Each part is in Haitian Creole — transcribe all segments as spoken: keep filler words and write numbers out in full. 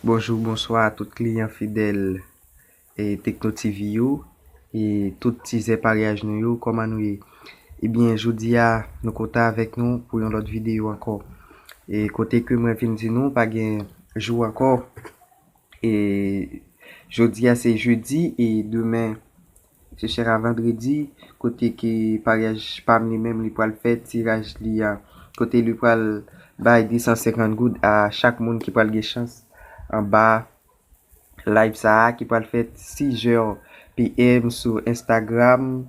Bonjou, bonswa a tout kliyan fidèl e Tekno TV yo e tout tizè paryaj nou yo, kòman nou ye? Ebyen, jodi a, nou kontan avèk nou pou yon lòt videyo ankò. E kote ke mwen vin di nou, pa gen jou ankò. E jodi a se jedi e demen se chak a vandredi, kote ke paryaj pa m li menm li pral fè tiraj li a, kote li pral bay de san senkant goud a chak moun ki pral gen chans anba live sa a ki pral fèt sis è P M sou Instagram,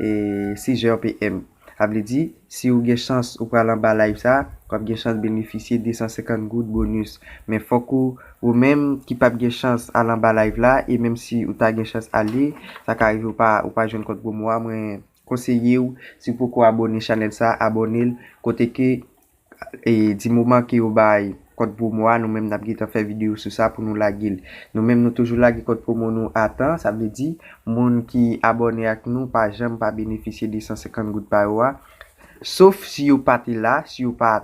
e sis è P M. Sa vle di, si ou gen chans ou pral anba live sa, w ap gen chans benefisye de san senkant goud bonus. Men fòk ou, ou menm ki p ap gen chans al anba live la, e menm si ou ta gen chans ale, sa ka rive ou pa, ou pa jwenn kòd pwomo a, mwen konseye w, si w poko abòne chanèl sa, abòne l, kote ke e di moman ke yo bay kòd pwomo a, nou menm n ap gentan fè videyo sou sa pou nou lage l. Nou menm nou toujou lage kòd pwomo nou a tan, sa vle di, moun ki abòne ak nou pa janm pa benefisye de san senkant goud pa yo a, sof si yo pa te la, si yo pa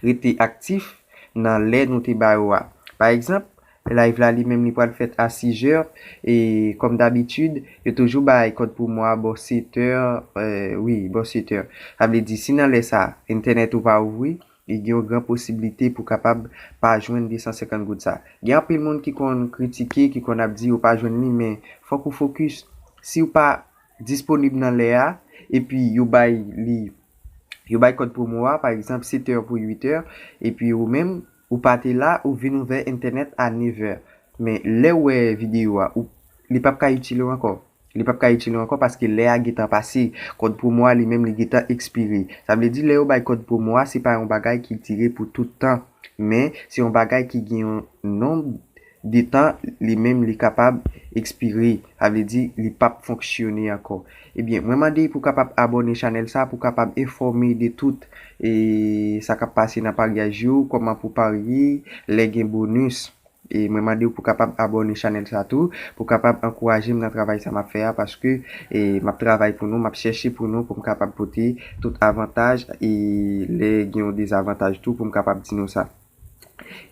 rete aktif nan lè nou te ba yo a. Pa egzanp, live la li menm li pral fèt a sis è, e kòm dabitid, yo toujou bay kòd pwomo a bò sèt è, e, wi, bò sèt è. Sa vle di, si nan lè sa, entènèt ou pa ouvri, e gen yon gran posiblite pou kapab pa jwenn de san senkant goud sa. Gen anpil moun ki konn kritike, ki konn ap di yo pa jwenn li, men fòk ou fokis. Si w pa disponib nan lè a, epi yo bay li, yo bay kòd pwomo a, pa egzanp, sèt è pou uit è, epi ou menm, ou pa te la, ou vin ouvè entènèt a nèf è. Men lè w wè videyo a, ou, li p ap ka itil ou ankò. Li p ap ka itil ou ankò paske lè a gentan pase. Kòd pwomo a li menm li gentan ekspire. Sa vle di lè yo bay kòd pwomo a, se pa yon bagay ki dire pou tout tan. Men, se yon bagay ki gen yon nonb de tan li menm li kapab ekspire. Sa vle di li p ap fonksyone ankò. Ebyen, mwen mande pou kapab abòne chanèl sa, pou kapab enfòme de tout e sa k ap pase nan paryaj yo, kòman pou parye, lè gen bonis. E mwen mande w pou kapab abòne chanèl sa tou, pou kapab ankouraje m nan travay sa m ap fè a, paske e, m ap travay pou nou, m ap chèche pou nou, pou m kapab pote tout avantaj e lè gen yon dezavantaj tou, pou m kapab di nou sa.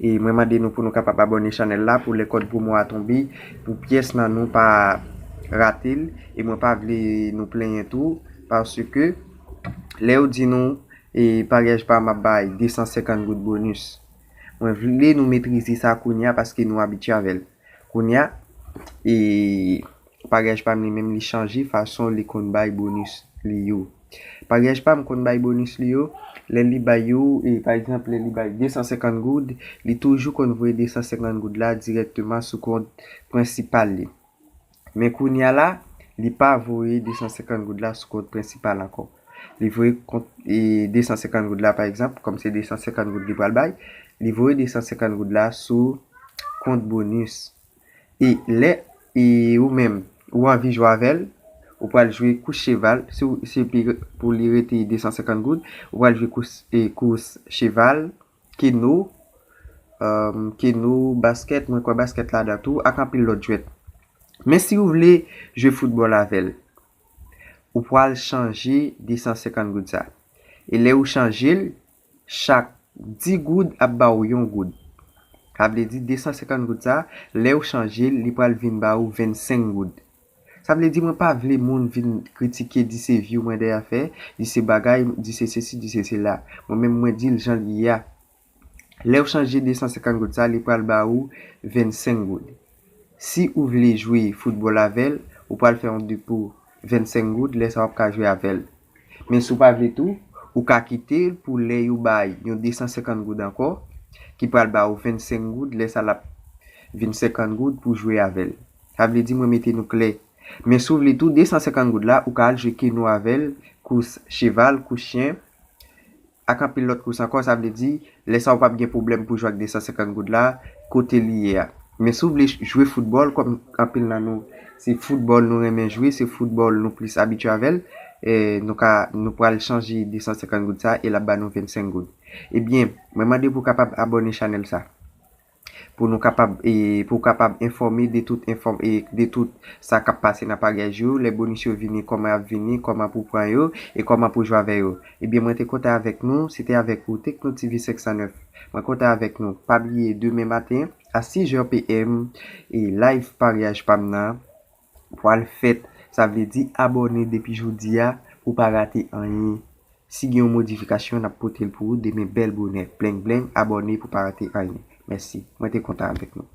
E mwen mande nou pou nou kapab abòne chanèl la pou lè kòd pwomo a tonbe, pou pyès nan nou pa rate l. E mwen pa vle nou plenyen tou, paske lè yo di nou e paryaj pa m ap bay de san senkant goud bonis, mwen vle nou metrize sa kounye a paske nou abitye avè l. Kounye a, e paryaj pa m li menm li chanje fason li konn bay bonis li yo. Paryaj pa m konn bay bonis li yo, lè li bay yo, e pa egzanp, lè li bay de san senkant goud, li toujou konn voye de san senkant goud la dirèkteman sou kont prensipal li. Men kounye a la, li pa voye de san senkant goud la sou kont prensipal ankò. Li voye kont, e, de san senkant goud la, pa egzanp, kòm se de san senkant goud li pral bay, li voye de san senkant goud la sou kont bonis. E lè, e ou menm, ou anvi jwe avè l, ou pral jwe kous cheval, si w, se pi, pou li rete de san senkant goud, ou pral jwe kous, e, kous cheval, keno, e, keno, baskèt, mwen kwè baskèt ladan tou, ak anpil lòt jwèt. Men si w vle jwe foutbòl avè l, ou pral chanje de san senkant goud sa. E lè ou chanje l, chak dis goud ap ba w yon goud. Sa vle di de san senkant goud sa, lè ou chanje l, li pral vin ba ou vennsenk goud. Sa vle di mwen pa vle moun vin kritike, di se view mwen dèyè fè, di se bagay, di se sesi, di se sela. Mwen menm mwen di l jan l ye a. Lè ou chanje de san senkant goud sa, li pral ba ou vennsenk goud. Si ou vle jwe foutbòl avè l, ou pral fè yon depo vennsenk goud, lè sa w ap ka jwe avè l. Men si w pa vle tou, ou ka kite l pou lè yo bay yon de san senkant goud ankò, ki pral ba ou vennsenk goud, lè sa l ap vin senkant goud pou jwe avè l. Sa vle di mwen mete nou klè. Men si w vle tou, de san senkant goud la, ou ka al jwe keno avè l, kous cheval, kous chen, ak anpil lòt kous ankò, sa vle di, lè sa ou p ap gen pwoblèm pou jwe ak de san senkant goud la, kote li ye a. Men si w vle jwe foutbòl, kòm anpil nan nou, se foutbòl nou renmen jwe, se foutbòl nou plis abitye avè l, e nou ka, nou pral chanje de san senkant goud sa e l ap ba nou vennsenk goud. Ebyen, mwen mande pou w kapab abòne chanèl sa. Pou nou kapab, e, pou w kapab enfòme de tout enfòm-, e, de tout sa k ap pase nan paryaj yo, lè bonis yo vini, kòman y ap vini, kòman pou pran yo, e kòman pou jwe avè yo. Ebyen, mwen te kontan avèk nou, se te avèk ou, Tekno TV senk san nèf. Mwen kontan avèk nou. Pa bliye, demen maten, a sis è P M, e live paryaj pa m nan pral fèt. Sa vle di abòne depi jodi a pou pa rate anyen. Si gen yon modifikasyon, n ap pote l pou ou demen bèl bonè. Blengblenng, abòne pou pa rate anyen. Mèsi. Mwen te kontan avèk nou.